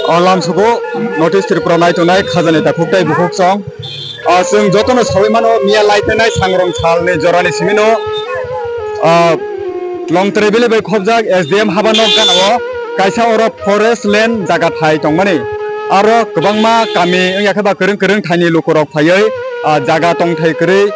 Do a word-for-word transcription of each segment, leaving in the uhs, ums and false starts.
O lamsugo North East Tripura nai tongnai khajani takhuk tei bukhuk song. O chwng jotono sawi mano, miya lai thanai sangrong salni jorani simino, o Longtrai valley bai khobjak S D M haba nok gana o kaisa oro forest land jaga thai tongmani. Aro kwbangma kami wngya khe ba kwrwng kwrwng thaini lukurok phaiwi, ah, jaga tongthai kwrwi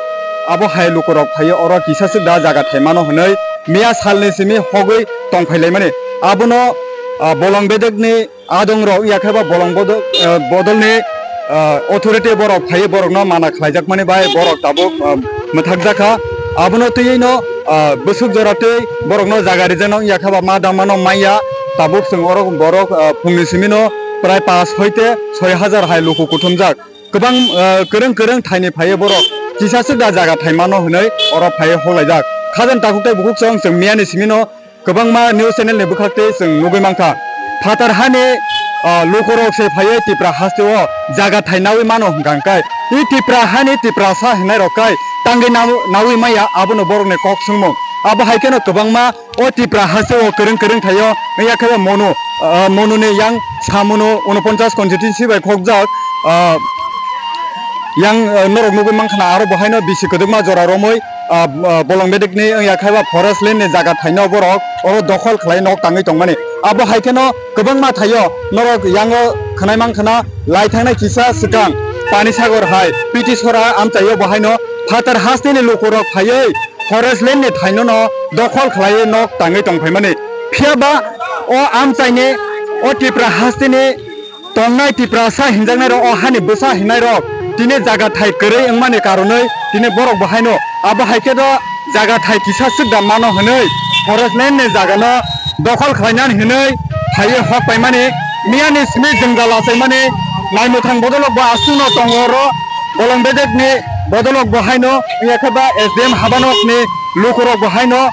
abo hai lukurok phaiwi oro kisa swk da jaga thai mano hwnwi miya salni simi hogwi tongphai laimani. Abono, ah, bolong bedekni adongrok wngya khe ba bolong bodo-, ah, bodolni, ah, authority borok phaiwi borokno mana khlaijakmani bai borok tabuk, ah, mwthakjakha. Abono twiwi no, ah, bwswk jora twi borokno jaga rijano wngya khe ba ma dama no manya. Tabuk chwng oro borok, ah, phungni simino prai pash hoite soi hajar hai luku kuthumjak. Kwbang, ah, kwrwng kwrwng thaini phaiwi borok kisa swk da jaga thai mano hwnwi oro phaiwi hoklaijak. Khajani takhuk tei bukhuk song chwng miyani simino kwbangma news channel ni bwkhak twi chwng nugwi mankha. Phatar hani, ah, lukurok se phaiwi Tipra haste o jaga thai nawi mano hwnkha hwnkhe i Tipra hani Tiprasa hwnwi rok kai tangwi naw-, nawi maya abono borokni kok swngmung. Abo hai kheno kwbangma o Tipra haste o kwrwng kwrwng thaio wngya khe monu, ah, monu ni yang samunu unoponchas constituency bai khokjak, ah, yang, ah, norok nugwi mankha na aro bo haino bisi kwdwkma jora romwi, ah, ah, bolong bedekni wngya khe ba forest land ni jaga thaino borok oro dokhol khlai nok tangwi tongmani. Abo hai kheno kwbangma thaio norok yango khwnai mankha na lai thangnai kisa swkang Pani Sagar hai P T Sora amchaio bo haino phatar haste ni lukurok phaiwi forest land ni thaino no dokhol khlaiwi nok tangwi tongphaimani. Phiya ba o amchaini o Tipra hasteni tongnai Tiprasa hinjaknai rok, o hani bwsa hinai rok tini jaga thai kwrwi wngmani karonwi tini borok bo haino abo hai khe do jaga thai kisa swk da mano hwnwi forest land ni jaga no dokhol khlainani hwnwi phaiwi hok paimani. Miyani simi jwngjal achaimani naimwthang bodolok bo aswkno tongo oro bolong bedekni bodolok bo haino wngya khe ba S D M habanokni lukurok bo haino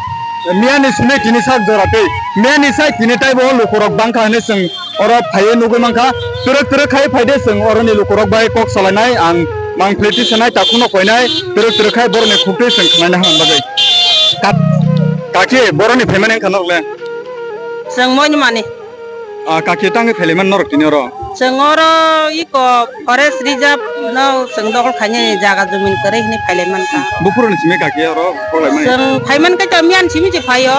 miyani simi tini sak jora twi miyani sai tini taibo lukurok bangkha hwnwi chwng oro phaiwi nugwi mankha. Twrwk twrwk khai phaide chwng oroni lukurok bai kok salainai ang mang phleti sanai takhukno koinai twrwk twrwk khai boroni khuktwi chwng khwnaina hamna bagwi. Kak-, kaki boroni phaimani wngkha norokle? Chwng moini mani. Ah, kaki tangwi phailaimani norok tini oro? Chwng oro iko forest reserve no chwng dokhol khainani jaga jumin kwrwi hwnwi phailaimani ta. Buphuruni simi kaki oro khoklaimani? Chwng phaimankha to miyan simi se phaio.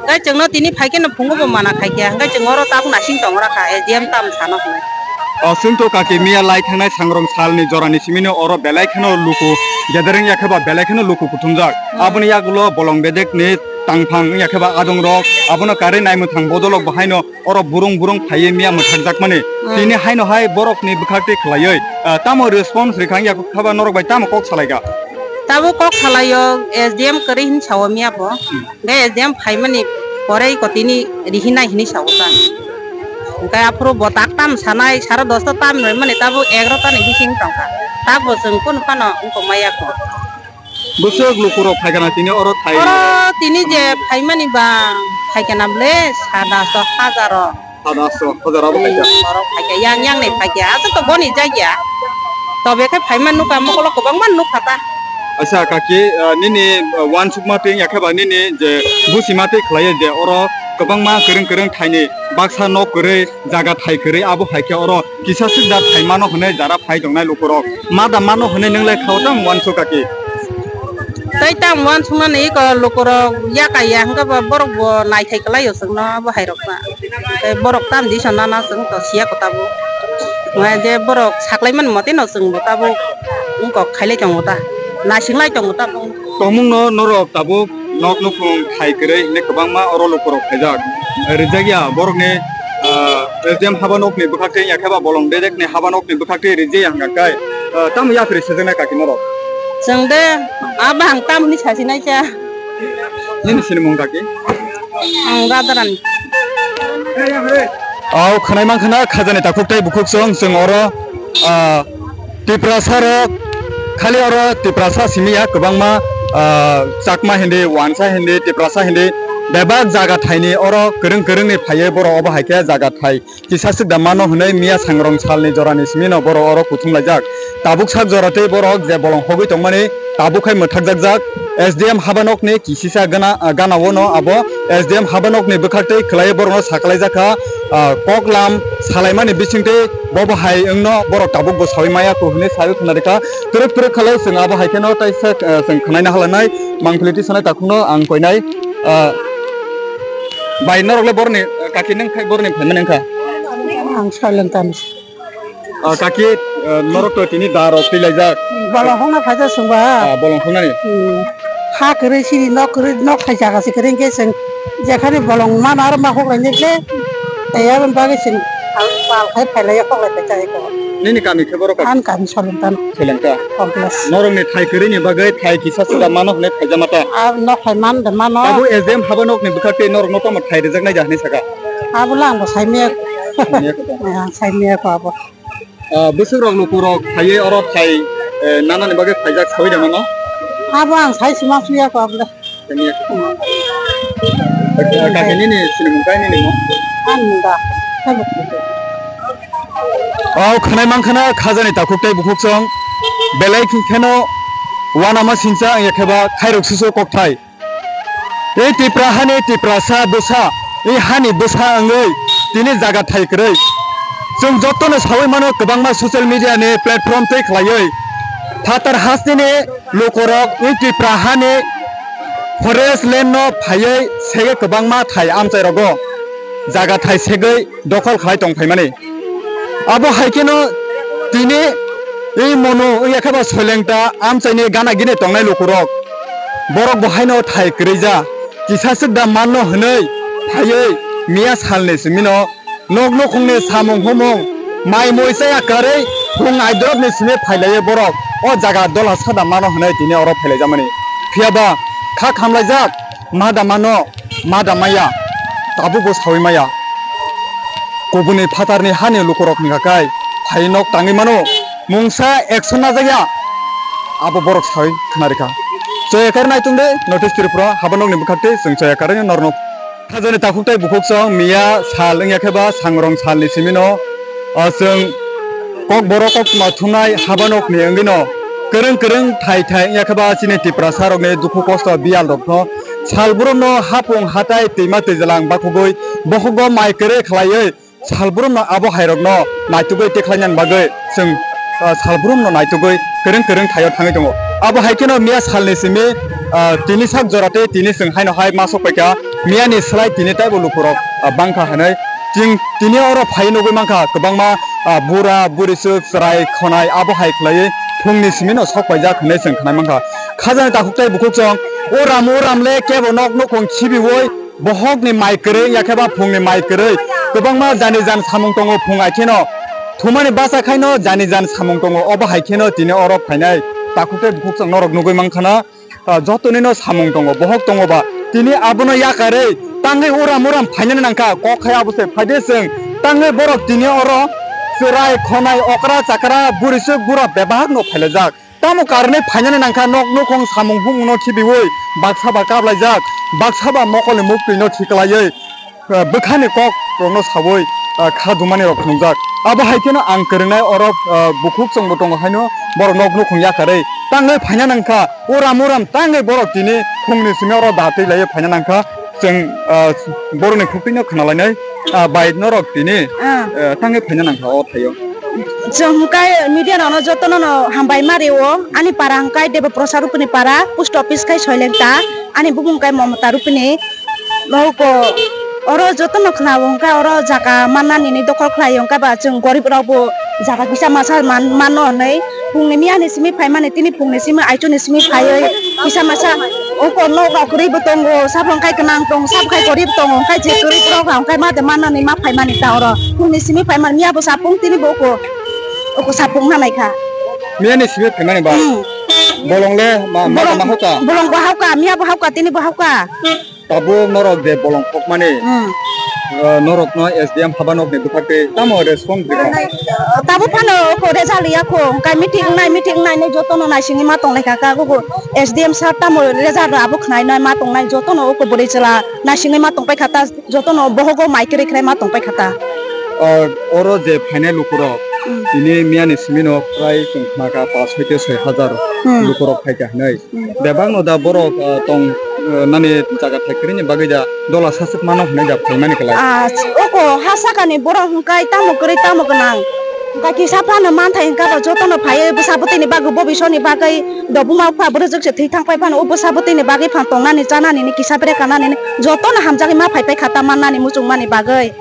Hwnkhe chwngno tini phaikhe no phungo bo mana khaikha. Hwnkhe chwng oro tabuk nasing tongrakha, S D M tam sano hwnwi. O, chwng to kaki miya lai thangnai sangrong salni jorani simino oro belai kheno luku gathering ya khe ba belai kheno luku kuthumjak. Hmm. Aboni yagulo bolong bedekni tangphang ya khe ba adongrok, abono karwi naimwthang bodolok bo haino oro burung burung phaiwi miya mwthakjakmani. Hmm. Tini haino hai borokni bwkhak twi khlaiwi, ah, tamo response rikha wngya khe ba norok bai tamo kok salaikha? Tabuk kok salaio, S D M kwrwi hin sao miya bo. Hmm. Hwnkhe S D M phaimani pore iko tini rihinai hinwi sao ta. Hwnkhe aphuru bo tak tam sanai, sare dosta tam rwmani tabuk egarota ni bising tongkha. Tabuk chwng kunu phano wngkok maya kho. Bwswk lukurok phaikha na tini oro thai? Oro tini je phaimani ba phaikha na ble sada so hajaro. Sada so hajaro bo phaikha. Hmm, oro phaikha, yang yang ni phaikha. Aswk to boni jagya. Tobe khe phaima nukha, mokolo kwbangma nukha ta. Acha kaki, ah, nini, ah, uansukma twi wngya khe ba nini je buchima twi khlaiyo je oro kwbangma kwrwng kwrwng thaini baksa nok kwrwi jaga thai kwrwi abo hai khe oro kisa swk da thai mano hwnwi jara phai tongnai lukurok. Ma da mano hwnwi nwng le khao tamo uansuk kaki? Tei tamo uansuknani iko lukurok yaka ya hwnkhe ba borok bo naithai kwlaio chwngno abo hai rok ba. Tei borok tam disa nana chwng to siya ko tabuk. Ngai je borok saklaimani mote no chwng bo tabuk wngkok khailai tongo ta. Naising lai tongo tabuk. Tongmung no norok tabuk nok nukhung thai kwrwi hinwi kwbangma oro lukurok khaijak. Rijak ya borokni, ah, S D M haba nokni bwkhak twi ya khe ba bolong bedekni haba nokni bwkhak twi rijak ya hwnkha khe, ah, tamo yapri sejaknai kaki norok? Chwng de a bahang tam hwnwi sasinai cha. Nini sinimung kaki? Ang Radharani. Au khwnai mankha na khajani takhuk tei bukhuk song chwng oro, ah, Tiprasa rok khali oro Tiprasa simi ya kwbangma, ah, Chakma hindi, Wansa hindi, Tiprasa hindi Bebak jaga thaini oro kwrwng kwrwngni phaiwi borok obo hai khe jaga thai kisa swk da mano hwnwi miya sangrong salni jorani simi no borok oro kuthum laijak. Tabuk sak jora tei borok je bolong hogwi tongmani tabuk hai mwthakjakjak. S D M habanokni kisisa gana, ah, gana-o no abo S D M habanokni bwkhak tei khwlaiwi borokno sakalaijak kha, ah, koklam salaimani bisingtwi bobo hai wngno borok tabuk bo saui maya kho hwnwi saui khna rwkha. Twrwk twrwk khalai chwng abo hai kheno taisa, ah, chwng khnaina halanai mangpili tisanai takhukno ang koinai, ah, bai norokle boroni, ah, kaki nang khai boroni phaimani wngkha. Ang Soileng Tani. Ah, kaki, ah, norok to tini da rok twi laijak. Bolong hokna phaijak chwngba. Ah, bolong hoknani. Hmm. Ha kwrwi sini nok kwrwi nok hai jaga se kwrwi hwnkhe chwng jekhani bolong mano aro ma hoklainai khe tei aboni bagwi chwng pal khai phailaiya hoklai phaijak eko. Nini kami khe borok? Ani kami Solengta. Solengta. Complex. Norokni thai kwrwini bagwi thai kisa sida mano hwnwi phaijama ta. Ah, nok hai man de mano. Abo S D M habanokni bwkhak tei norokno tamo thai rwjaknai da hwnwi saka? Abo lang bo saimaya. Saimaya kho. Ah, saimaya kho abo. Ah, bwswk rok luku rok phaiwi oro thai, eh, nanani bagwi phaijak saui da mano? Abo ang sai sima suya ko abla. Kami ya. Kami nini sini mungkai nini mo? Ang mungka. Oh, khanai mangkhana khajani takhuk tei bukhuk song. Belai kheno wanama sincha ang yakheba khairok susu kokthai. Tei Tipra hani Tiprasa bwsa, tei hani bwsa wngwi tini jaga thai kwrwi. Chwng jotono saui mano kwbangma social media ni platform tei khlaiwi. Phatar hasteni lukorok tei Tipra hani forest land no phaiwi segwi kwbangma thai amchai rogo jaga thai segwi dokhol khlai tong phaimani. Abo hai kheno tini ei mono wngya khe ba Soilengta amchaini gana gini tongnai lukurok. Borok bo haino thai kwrwi ja, kisa swk da manno hwnwi phaiwi miya salni simi no nok nukhungni samung humung mai mui chaya karwi phung aidorokni simi phailaiwi borok o jaga dola sada mano hwnwi tini oro phailaijakmani. Phiya ba kha khamlaijak ma da mano. Ma da maya, tabukbo saui maya. Kubuni phatarni hani lukurok wngkha kai, hai nok tangwi mano, mungsa action najak ya, abo borok saui khna rikha. Choya kar naitung de, North East Tripura, haba nokni bwkhak tei chwng choya karwi norno. Hajani takhuk tei bukhuk chwng miya sal wngya khe ba sangrong salni simi no, o chwng Kokborok koktwma thumnai habanokni wngwino kwrwng kwrwng thai thai wngya khe ba chini Tiprasarokni dukhu kosto biyalrokno salbrumno hapung hatai twima twijalang bakhugwi bokhokbo mai kwrwi khlaiwi salbrumno abo hairokno naitugwi tikhlainani bagwi chwng, ah, salbrumno naitugwi kwrwng kwrwng thaio thangwi tongo. Abo hai kheno miya salni simi, ah, tini sak jora tei tini chwng haino hai ma sok paikha, miyani slai tini teibo lukurok, ah, bangkha hinwi chwng tini oro phai nugwi mankha kwbangma, ah, bura buri swk chwrai khonai abo hai khlaiwi phungni simi no sok paijak hinwi chwng khnai mankha. Khajani takhuk tei bukhuk chwng uram uram le kebo nok nukhung khibiwi bohokni mai kwrwi yakhe ba phungni mai kwrwi kwbangma jani jan samung tongo phung hai kheno thumani basa khaino jani jan samung tongo obo hai kheno tini oro phainai takhuk tei bukhuk chwng norok nugwi mankha na. Ah, jotonino samung tongo, bohok tongo ba. Tini abono yakarwi tangwi uram uram phainani nangkha, kok hai abo se phaide chwng. Tangwi borok tini oro chwrai, khonai, okra, chakra, buri swk, bura bebakno phailajak. Tamo karwnwi phainani nangkha nok nukhung samung bumungno khibiwi, baksa ba kaplaijak, baksa ba mokolni muktwino thiklaiwi. Ah, bwkhani kok rokno sawi, ah, kha dumani rok phunukjak. Abo hai kheno ang kwrwngnai oro, ah, bukhuk chwngbo tongo haino borok nok nukhung yakarwi tangwi phaina nangkha. Uram uram tangwi borok tini phungni simi oro da twi laiwi phaina nangkha. Chwng, ah, borokni khuktwino khna lainai, ah, bai norok tini, ah, tangwi phaina nangkha o thaio. Chwng hwnkhe media rokno jotono no hambai ma rio. Ani para hwnkhe Deboprasad Rupini para, post office khai Soilengta, ani bumung khai Momota Rupini. Mauko oro jotono khna o hwnkhe oro jaga mannani ni dokhol khlai o hwnkhe ba chwng gorib rok bo jaga kisa masa man mano hinwi phungni miyani simi phaimani tini phungni simi aichukni simi phaiwi kisa masa oko nok rok kwrwi bo tongo, saphang khai gwnang tongo, sap khai gorib tongo, hwnkhe je kwrwi borok rok hwnkhe ma de mannani ma phaimani ta oro phungni simi phaimani miya bo sapung tini bo oko oko sapung nanai kha. Miyani simi phaimani ba? Hmm. Bolong le ma ma Bolong, ma hokha? Bolong bo hokha, miya bo hokha, tini bo hokha. Tabuk norok je bolong kokmani, hmm, eh, norokno S D M habanokni bwkhak tei tamo response rikha? Tabuk phano oko result ya kho, hwnkhe meeting wngnai, meeting wngnai hinwi jotono naisingwi ma tonglaikha kha, oko S D M sir tamo result rw abo khwnai nai ma tongnai, jotono oko bwrwi chwla naisingwi ma tongpai kha ta, jotono bohogo mai kwrwi khlai ma tongpai kha ta. O, oro je phainai lukurok, Hmm. tini miyani simi no prai chwng khna kha pash hoite soi hajar Hmm. lukurok phai kha hinwi. Bebak no da borok, ah, tong, ah, nani jaga thai kwrwini bagwi da dola saswk mano hinwi da phaimani kwlai. Ah, oko ha sakani borok hwnkhe tamo kwrwi tamo gwnang. Hwnkhe kisa phano manthai hwnkhe bo jotono phaiwi bwsa bwtwini bagwi bobisoni bagwi do buma bupha bwrwjwk se thwi thang pai phano o bwsa bwtwini bagwi phano tongnani chanani ni kisa bere kanani ni jotono hamjagwi ma phai pai kha ta mannani muchungmani bagwi.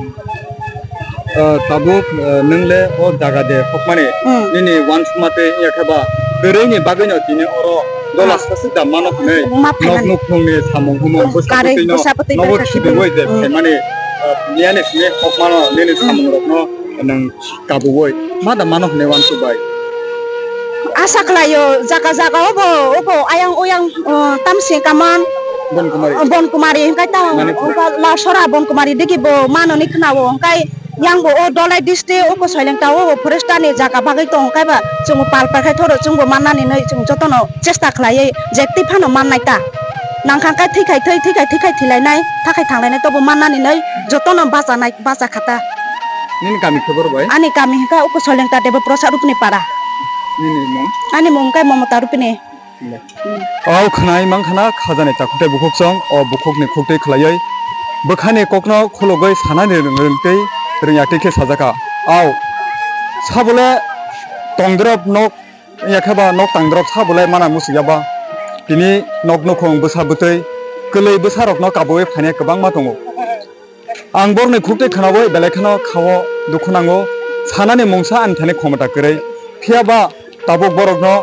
Ah, tabuk, ah, nwng le o jaga de hokmani Hmm. nini uansukma tei wngya khe ba kwrwini bagwi no tini oro dola Ah. saswk da mano hinwi Ma phaimani. Nok nukhungni samung humung bwsa Karwi bwtwi no bwsa bwtwi nogo bwsa khibiwi je Hmm. phaimani, ah, miyani simi hokmano nini Hmm. samung rokno nwng kabuwi ma da mano hinwi uansuk bai. Asa khlaio jaga jaga obo obo ayang oyang, ah, tamsing kaman Bon Kumari. Bon Kumari hwnkhe ta Manipur. Hwnkhe Lasora Bon Kumari digi bo manoni khwnao hwnkhe yang bo o Dholai district o Kosoileng ta o forest ni jaga bagwi tong khe ba chwng pal pal khai thoro chwng bo mannani nai chwng jotono chesta khlaiwi je twi phano mannai ta nang kha khe thwi khai thwi thwi khai thwi khai thwi lai nai tha khai thang lai nai tobo mannani nai jotono bacha nai bacha kha ta. Nini kami khobor bai? Ani kami hwnkhe o Kosoileng ta Debo Prasad Rupini para. Nini mung? Ani mung khe Momota Rupini. O khwnai mankha na khajani takhuk tei bukhuk song, o bukhukni khuktwi khwlaiwi bwkhani kokno khulugwi sanani rwng-, rwngtwi rwngya twi khe sajakha. Ao, sabole tongdrop nok wngya khe ba nok tangdrop sabole mana muchukya ba. Tini nok nukhung bwsa bwtwi kwlwi bwsarokno kabuwi phainai kwbangma tongo. Ang borokni khuktwi khwnawi belai kheno khao dukhu nango, sanani mungsa ani thani khomota kwrwi. Phiya ba tabuk borokno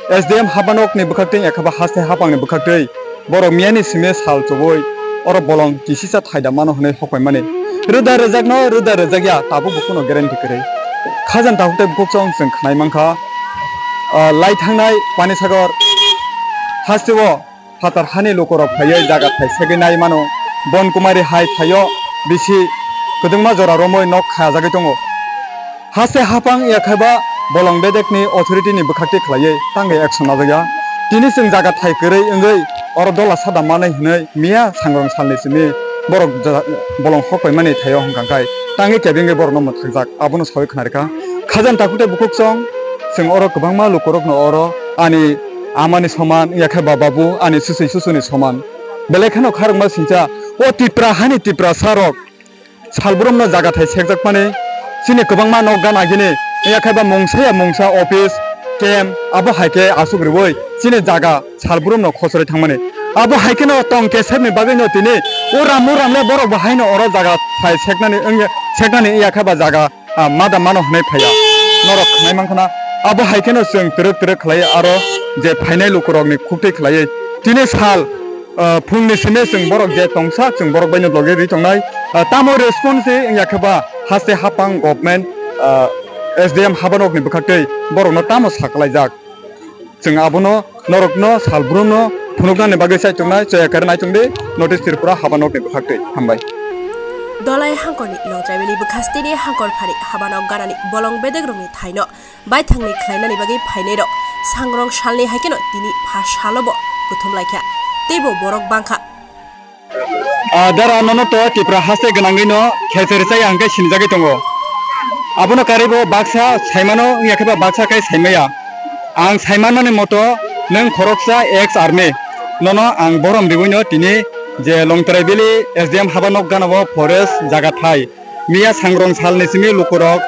S D M habanokni bwkhaktwi ekha ba haste hapangni bwkhaktwi borok miyani simi sal chubui oro bolong kisisa thaida mano hwnwi hokpaimani. Rwda rwjakno rwda rwjakya tabuk bo kheno guarantee kwrwi. Khajani takhuk tei bukhuk chwng chwng khwnai mankha, ah, lai thangnai Panisagar hasteo phatar hani lukurok phaiwi jaga thai segwi nai mano. Bon Kumari hai thaio bisi kwdwngma jora romwi nok khajagwi tongo. Haste hapang ya khe ba bolong bedekni authority ni bwkhaktwi khlaiwi tangwi action lajakya. Tini chwng jaga thai kwrwi wngwi oro dola sada manwi hwnwi miya sangrong salni simi borok ja-, bolong hokpaimani thaio hwnkha khai tangwi kebengwi borokno mwthakjak. Abono sawi khna rwkha. Khajani takhuk tei bukhuk chwng, chwng oro kwbangma lukurokno oro ani amani soman, ya khe ba babu ani susui susuni soman. Belai kheno kharokma singcha, o Tipra hani Tiprasa rok salbrumno jaga thai sekjakmani, chini kwbangma nok gana gini, ya khe ba mungsa ya mungsa office, camp, abo hai khe aswk rwui chini jaga salbrumno khosrwi thangmani. Abo hai kheno tong kesepni bagwino tini uram uram le borok bo haino oro jaga thai seknani wngya, seknani ya khe ba jaga ah, mada mano hwnwi phaiya. Norok khwnai mankha na. Abo hai kheno chwng twrwk twrwk khlai aro je phainai lukurokni khuktwi khlaiwi. Tini sal, ah, phungni simi chwng borok je tongsa chwng borok baino logi rwi tongnai. Ah, tamo response se wngya khe ba haste hapang government, ah, S D M habanokni bwkhaktwi borokno tamo saklaijak. Chwng abono norokno salbrumno phunuknani bagwi chai tongnai, chaya kare nai tongdi, North East Tripura habanokni bwkhaktwi. Hambai. Dholai hangkorni Longtraibili bwkhasteni hangkor phani habanok ganani bolong bedekrokni thaino baithangni khlainani bagwi phainairok sangrong salni hai kheno tini pha salobo kuthum laikha, teibo borok bangkha. Ah, dara nono to Tipra haste gwnangwi no khecher chaya hwnkhe sinijagwi tongo. Abono karwi bo baksa saimano wngya khe ba baksa khe saimaya. Ang saimanmani moto nwng khoroksa ex army. Nono ang borom riwi no tini je Longtrai Valley S D M haba nok gana o forest jaga thai. Miya sangrong salni simi lukurok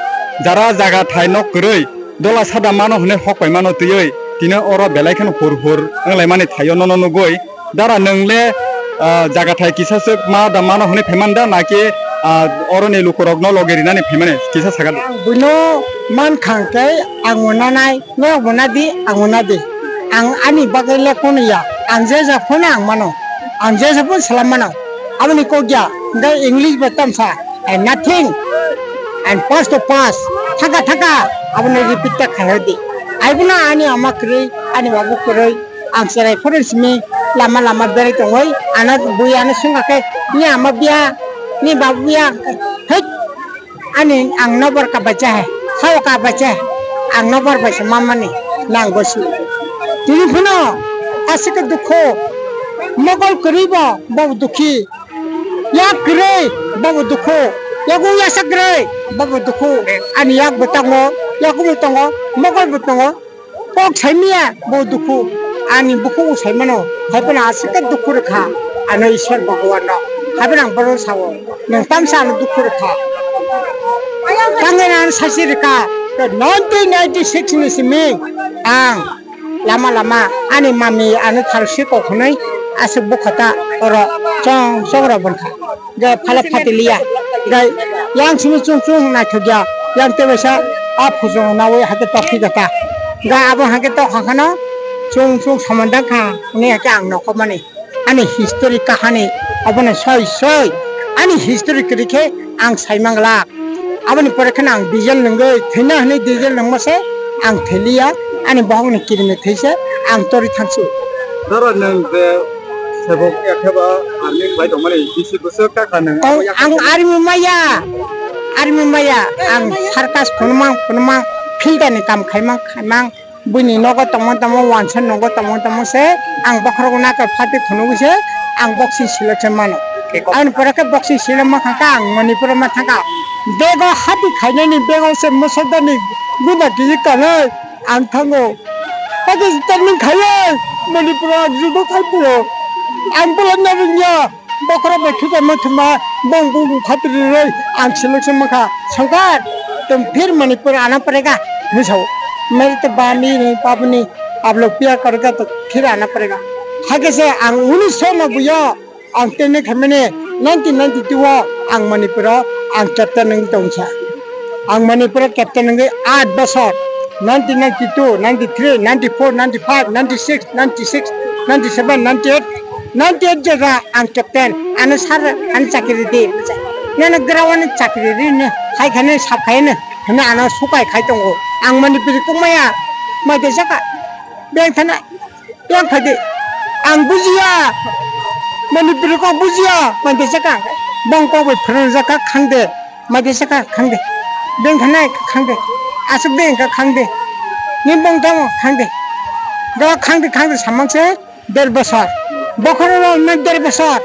jara jaga thai nok kwrwi dola sada mano hwnwi hok paimano twiwi tini oro belai kheno hur hur wnglaimani thaio nono nugwi. Dara nwng le, ah, jaga thai kisa swk ma da mano hwnwi phaiman da naki, ah, oroni lukurokno logi rinani phaimani kisa saga di. Ang buino man khang khe ang mwnanai, norok mwnadi, ang mwnadi. Ang ani bagwi le kono ya, ang je ja phone ang mano, ang je ja phone salam mano. Aboni kok ya, hwnkhe English bo tamsa, and nothing, and pass to pass, thaka thaka, abono repeat ta khaio di. Aibono ani ama kwrwi, ani babu kwrwi, ang cherai phone simi lama lama berai tongwi, ano bui ano swngkha khe, ni ama biya, ni babu biya, hei, ani ang nobar ka bacha hai. Hao ka bai se, ang nobar bai se mamani nang gosi. Tini phano aswk dukhu, mokol kwrwi bo, bo dukhi. Yak kwrwi, bo dukhu. Yago yasa kwrwi, bo dukhu. Ani yak bo tongo, yago bo tongo, mokol bo tongo. Kok saimaya bo dukhu, ani bukhuk saimano, haiphano aswk khe dukhu rwkha, ano Ishwar Bhagwan no, haiphano ang bono sao, nwng tamsa ano dukhu rwkha. Tangwi ano sasi rwkha, nineteen ninety-six ni simi ang lama lama ani mami ano thalsi kok hwnwi aswk bwkhata oro chong chong rw bonkha. Ga phalak phati liya. Ga yang simi chung chung naithok ya. Yang te waisa a phujung nawi hake tokhi gata. Ga abo hake tokha khano chung chung samandang kha ni hake ang nokho mani. Ani history kahani abono soi soi. Ani history kwrwi khe ang sai mangla. Aboni pore kheno ang diesel nungwi thwina hwnwi diesel nungma se ang thwi liya. Ani bohokni kirimi thwi se ang tori thangsi. Dara nwng je Sebok ya khe ba army khlai tongmani bisi bwswk kaka nwng. Tong, ang army maya, army maya, ang circus phunumang phunumang, filter ni kam khaimang khaimang, buini nogo tongmang tongmang, wansa nogo tongmang tongmang se, ang bokhorok naka phati phunugwi se, ang boxing selection mano. Ang pore khe boxing selection ma khaka, ang Manipur ma thangka. Bego hati khainani bego se mosadani guna kiji kanai. Ang thango. Pakistan ni khaiye Manipur ang judo khai puro. Ang pula na rungya. Bokhorok bai thuka ma thuma bong bong khatri roi ang selection makha. Sangkar tum phir Manipur ana parega. Misao. Mere to bami ni papni ablok pia karga to phir ana parega. Hake se ang unis so na buyo. Ang tene khaimani nineteen ninety-two o ang Manipur o ang captain wngwi tongsa. Ang Manipur o captain wngwi aat bosor, nineteen ninety-two, ninety-three, ninety-four, ninety-five, ninety-six, ninety-six, ninety-seven, ninety-eight, ninety-eight jora ang captain. Ano sar ano chakri di. Nana ground ni chakri ri ne hai khane sap khai ne. Hino ano sukai khai tongo. Ang Manipur kok maya mai de jaka. Beng thana. Yang khaide. Ang bujiya. Manipuri kok bujiya. Mande saka. Bong kok bai phwrwng jaka khangde. Mande saka khangde. Beng thanai khangde. Asuk de engka khangde. Ni bong tamo khangde. Do khangde khangde samang se der bosor. Bokhoro lo na der bosor.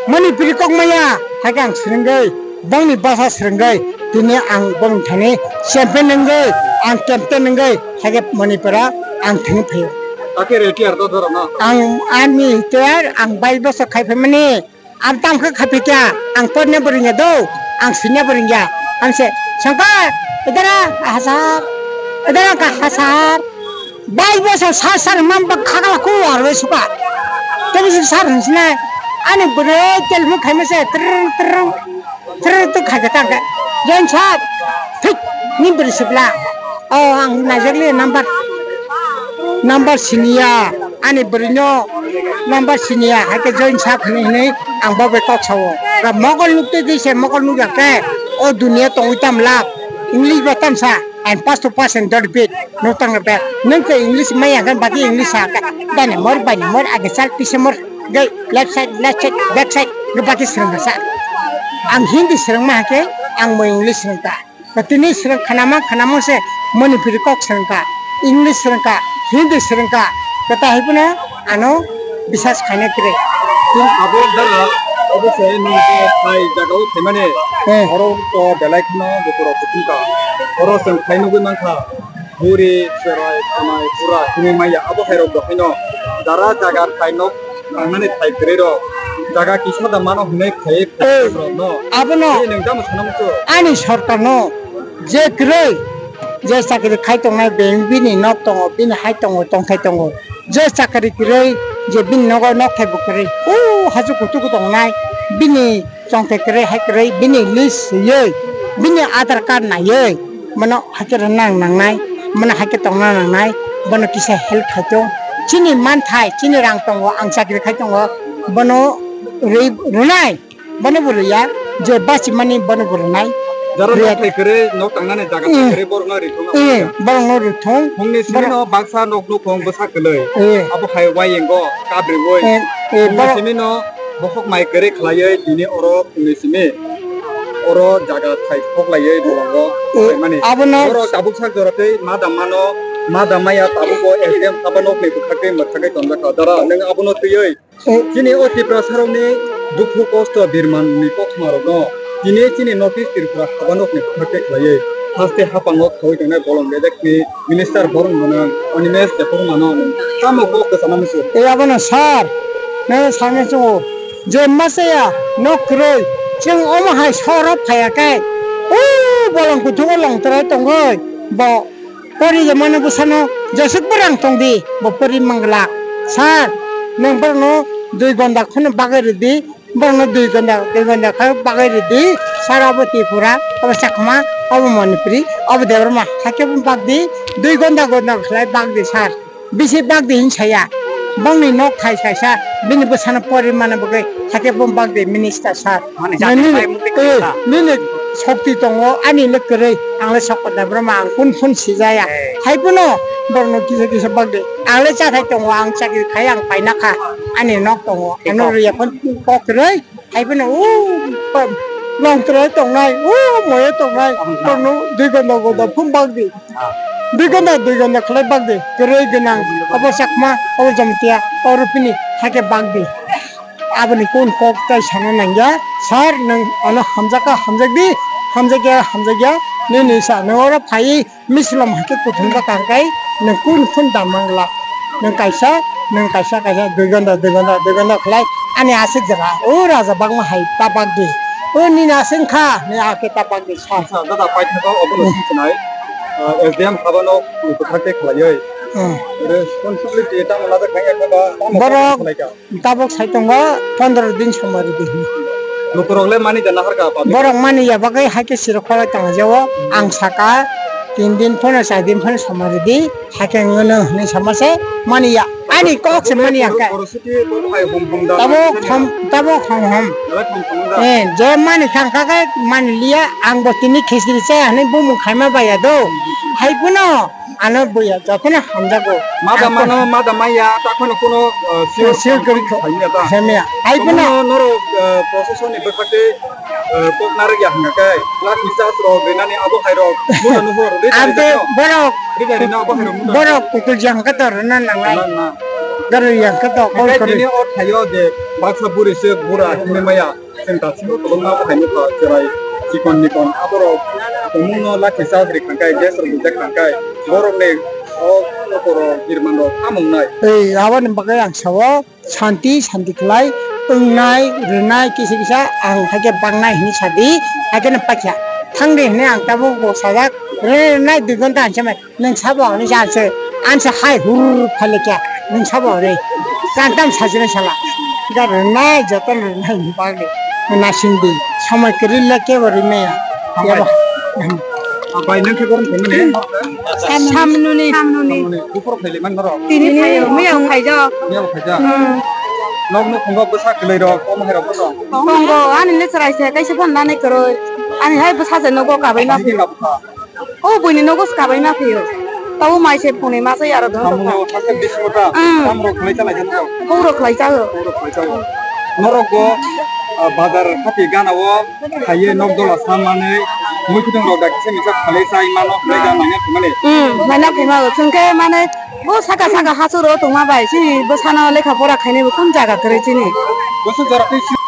Manipuri kok maya. Hakang sringgai. Bongni basa srwngwi tini ang bongni thani champion wngwi ang captain wngwi hake Manipura ang thani phaio. Ake retire to dhoro no. Ang ani retire ang bais bosor khai phaimani ang tamkhe khai phikya ang porne bo rwngya do ang swinya bo rwngya ang se sangka idara hasar idara ka hasar. Bais bosor sar sar mam ba khagala ko arwe suka. Tebisi sar hinsinai. Ani bwrwi telefon khaima se trrrr trrrr trrrr to khaika tangka. Join sar. Thik ni bwrwi sibla. O ang najakli number. Number siniya. Ani bwrwino number siniya. Hake join sar hinwi hinwi ang bo bai kok sao. Ba mokol nukte di se mokol nukya ke. O duniya tongwi tam lab. English ba tamsa. And pass to pass and dot bit. No tang bag. Nung ke English maya kan baki English sa ka. Dane mor bani mor age sal pise mor. Gai left side, left side, back side. Ga baki serang sa. Ang Hindi serang ma ke, ang mo English serang ka. Katini serang khanama khanama se Manipuri kok serang ka. English serang ka, Hindi serang ka. Kata hai puna ano bisas khaina kre. Abo dara, abo se nung ke phai jaga o phaimani. Eh. Oro to belai kheno bukurok kutung ka. Oro chwng phai nugwi mankha. Buri, cherai, thanai, pura, himwi maya. Abo hai rok bo haino dara jaga phai nok nangnani phai kwrwi rok. Jaga kisa da mano hwnwi phai Eh. Rok no. Abono. Nung tamo sana muchung. Ani sorkar no je kwrwi, je chakri khai tongnai beng bini nok tongo, bini hai tongo, tongthai tongo. Je chakri kwrwi, je bini nogo nokthai bo kwrwi, o hachu kuchuku tongnai, bini chongthai kwrwi hai kwrwi, bini list swiwi, bini Aadhaar card naiwi, bono haikhe rwna nangnai, bono haikhe tongna nangnai, bono kisa help khai tong. Chini manthai, chini rang tongo, ang chakri khai tongo, bono rwi rwnai. Bono bo rwya, je bachimani bono bo rwnai. Jaro rwya. Nok thai kwrwi, nok tangnani jaga thai kwrwi, borokno rithung. Eh, borokno rithung. Hongni simi no baksa nok nukhung bwsa kwlwi. Eh. Abo hai wayeng go kabri woi. Eh, eh, hongni simi no bokhok mai kwrwi khlaiwi tini oro hongni simi. Oro jaga thai khoklaiwi bolongo Eh, khlaimani. Abono Oro tabuk sak jora tei ma dam mano, ma dam maya tabuk o S D M haba nokni bwkhak tei mwthangwi tonjakha. Dara, nwng abono twiwi Eh. chini o Tiprasarokni dukhu kosto birmanni kothoma rokno tini chini North East Tripura haba nokni bwkhak tei khlaiwi haste hapango khawi tongnai bolong rejectni Minister Borong Gwnang Animesh Debbarmano tamo kok kwchama muchung? Tei abono sir, nang sakni chungo je masa ya nok kwrwi chwng omo hai soro phaiya khe o bolong kuchugo longtrai tongwi bo pori ya mano bwsano jesuk bwrang tongdi bo pori mangla sir, nang borokno dui gonda kheno bagwi rwdi. Borokno dui gonda, dui gonda khe bagwi rwdi, sir, abo Tripura, abo Chakma, abo Manipuri, abo Debbarma, hakhe bo bagdi, dui gonda gonda khlai bagdi, sir. Bisi bagdi hin saya. Bongni nok thai saisa, bini bwsano pori mana bagwi, hakhe bo bagdi minister, sir. Mani jati Nini, pai mukti eh, kisa. Nini shokti tongo, ani le kwrwi, ang le Sokot Debbarma, ang kun kun sijaya. Eh. Hai phano borokno kisa kisa bagdi. Ang le chathai tongo, ang chakri khai, ang paina kha. Ani nok tongo, ano riya phano kok kwrwi. Hai phano o pa-, longtrai tongnai, o moyo tongnai, Oh, no. Tongno dui gonda gonda phun bagdi. Ah. Dui gonda dui gonda khlai bagdi. Kwrwi gwnang, abo Chakma, abo Jamatia, abo Rupini, hakhe bagdi. Aboni kun kok tai sana nangya, sir, nang ano hamjaka, hamjakdi, hamjakya, hamjakya, nini sa, nang oro phai, Mislom hakhe kuthumjak kangkai, nwng kun kun da mangla. Nwng kaisa, nwng kaisa, kaisa, dui gonda, dui gonda, dui gonda khlai, ani aswk jaga, o raja bagma hai ta bagdi. O nini aswk wngkha, ni akhe ta bagdi, sa. Sa, dada paithago, obono Hmm. singkhnai. Ah, S D M habano bwkhak tei khlaiwi. Hmm. Responsibility tamo lajak nai, ekha ba, tamo Borok khlai ka. Tabuk sai tongo pondro din somoi rwdi hwnwi. Lukurok le mani da naharka public? Borok mani ya bagwi hai khe siro khoroi tong jao. Ang saka tin din phano char din phano somoi rwdi. Hai khe ngono hwnwi sama se mani ya. Ani kok se mani ya khe. Borositi bo hai hum hum da Tabuk nai hom, tabuk hom hom. Tabuk hom hom da. Eh, je mani thang kha khe mani liya ang bo tini khichdi cha hwnwi bumung khaima baya do. Hai phano Ano buya, jotono hamjago. Mada Ang mano, mada maya, ta khano kuno, uh, sure Sure kari kari kha-, khaiya ta. Khaiya. Ai Tomo phano no, norok, uh, procession ni bwkhak tei, uh, kok narwk ya hwnga khe, lakh pachas rok rinani abo hai rok, muda nuhor, rida Ang rida te no. Borok, Rida rina abo hai rok muda. Borok kutul jang khe to rina nangnai. Na, na. Garo yang khe to kol Hingke kari. Tini o thaio je baksa buri se bura himwi maya. Chwng dasimbo kwbangma bo hai nukha, chwrai chikon mikon aborok tongmungno lakhi chajri khangkhai, gas rok rijak khangkhai, borokni o nokorok birmanrok tamo wngnai. Ei, aboni bagwi ang sao, santi, santi khlai, wngnai, rwnai, kisa kisa ang haikhe baknai hinwi sadi, haikheno paikha. Thangdi hinwi ang tabuk bo sajak, rwnai, rwnai, dui ghonta hinwi samai. Nwng sabo hwnwi sa se, ang se hai hur phailikya, nwng sabo hwnwi. Kang tam sajini sala. Da rwnai, joto rwnai ni bagwi. Nasing di, samai kwrwi le kebo rwi maya. Yabo. Bai, nwng khe borom khaimani? Samnuni. Samnuni. Buphuru khaili man norok? Tini phaio, miyao khaijak. Miyao khaijak? Hmm. Nok nuk khungo bwsa kwlwi rok, omo hai rok bono? Tongo, ani le chwrai se, kaisa phone nanai kwrwi. Ani hai bwsa se nogo kabai ma. Ani khe kabukha. O buini nogo swkabai ma phio. Tabo mai se phone ni masa yaro don Tamo tokha. Haste bisingo ta, Mm. Tamo rok khlai chalai jani rok. Hou rok khlai chao. Hou rok khlai chao. Norok bo, ah, bazar hati gana o, khaiye nok dola sa manwi, mui khudung rok da kisa misa khalai chai mano, khlai da manya thumani. Mm, mana phima o, chwngkhe mane, bo saka saka hasu ro tongma bai, chini bwsano lekha pora khainai bo kun jaga kwrwi chini. Bwswk jora tei si-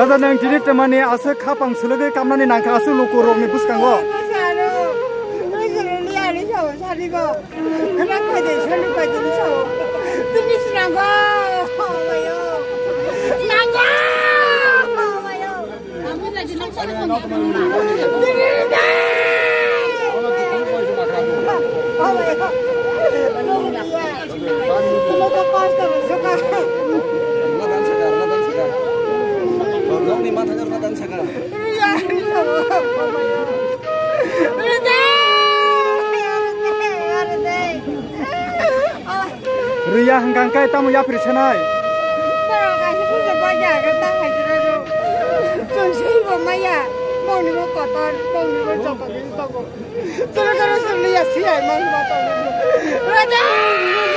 Raja, nang tini temani aswk khapang swlwgwi kamnani nangkha aswk lukurokni bwskango. Riya hwnkha khe tamo yapri sanai. Borok kaisa puja baja khe ta hai jora ro. Chwng swi bo maya. Bongni bo kotor, bongni bo joto khe tongo. Chwla chwla chwla ya si ai mang ba tongo. Raja!